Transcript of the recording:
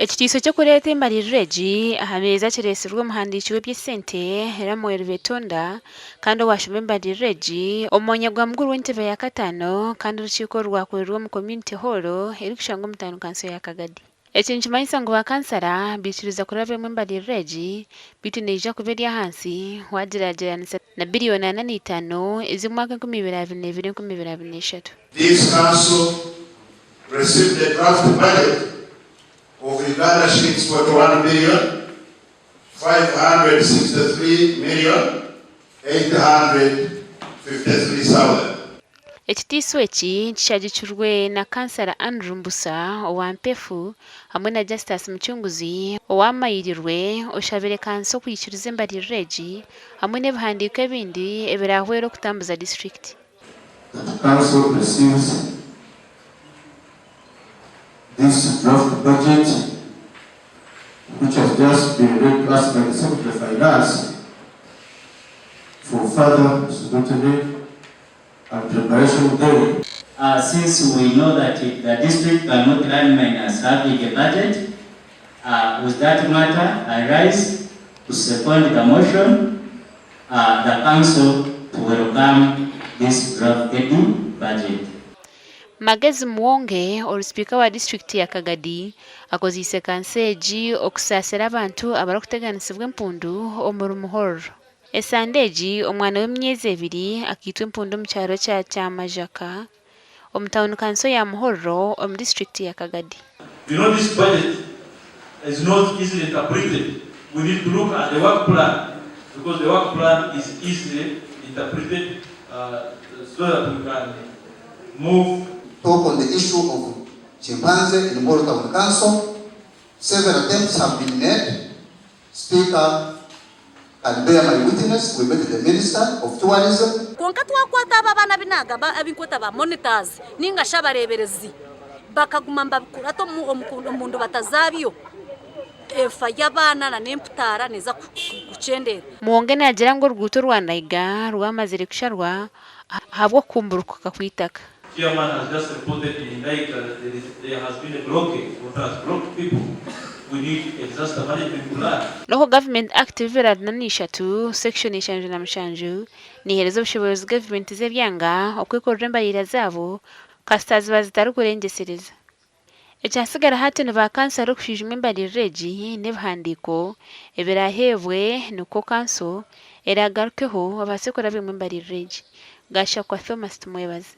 Ekitiiso ky'okureeta embaririra egi aha meeza kireetsirwe omuhandiiki w'eby'esente Ramuel Betonda kandi owaashoma embaririra egi omu mwanya gwa mukuru w'entebe ya kataano kandi orukiiko oru rwakorerwa omu Community Hall erikushangwa omu tauni kanso ya Kagadi. Eki nikimanyisa ngu ba kansara baikiriza kurabyamu embaririra egi beitu neija kuba eri ahansi waagyeragyeranisa na biriyoni 45 ez'omwaka 2022, 2023. This council received a draft budget of Uganda shillings 41 billion 563 million 853,000. Ekitiiso eki kishagikirwe na Kansara Andrew Mbusa owa Mpefu hamwe na Justus Mucunguzi owa Mayirirwe oshabire kanso okwikiriza embaririra egi hamwe n'ebihandiiko ebindi ebirahwere okutambuza disiturikiti. That council receives this draft budget which has just been read to us by the Secretary of Finance for further scrutiny and preparation then. Since we know that the district cannot run minus having a budget, with that matter, I rise to second the motion, the council to welcome this drafted budget. Magezi Muwonge, ori sipiika wa disiturikiti ya Kagadi akozeise kanso egi okusaasira abantu abarikuteganisibwa empundu omuri Muhorro. Esande egi, omwana w'emyezi ebiri akaitwa empundu omu kyaro kya Kyamajaka omu tauni kanso ya Muhorro omu disiturikiti ya Kagadi. You know this budget is not easily interpreted, we need to look at the work plan because the work plan is easily interpreted so that we can move. Talk on the issue of chimpanzee in Mboro Town Council. Several attempts have been made. Speaker can bear my witness, we met the Minister of Tourism. Kwonka twakwata abo abaana abu naagamba abu nkweta ba monitors nainga shi abareeberezi bakaguma nibabikurata omu ndubata zaabyo, efa y'abaana n'emputaara neeza kukyendeera. Muwonge naagira ngu oruguuto orwa Naiga rwamazire kusharwa ahabw'okukumburukuka kw'eitaka. Chairman has just reported in Ndaiga that there is there has been a blockage, water has blocked people, we need a disaster management plan. Local Government Act 2003 Section 77 neehereza obushoboorozi gavumenti z'ebyanga okwekorera embaririra zaabo kasita ziba zitarikurengyeseriza. Ekyatsigara hati ni ba kansara okushwijuma embaririra egi n'ebihandiiko ebiraaheebwe nikwo kanso eraagarukeho babaase kurabyamu embaririra egi. Gashakwa Thomas Tumwebaze.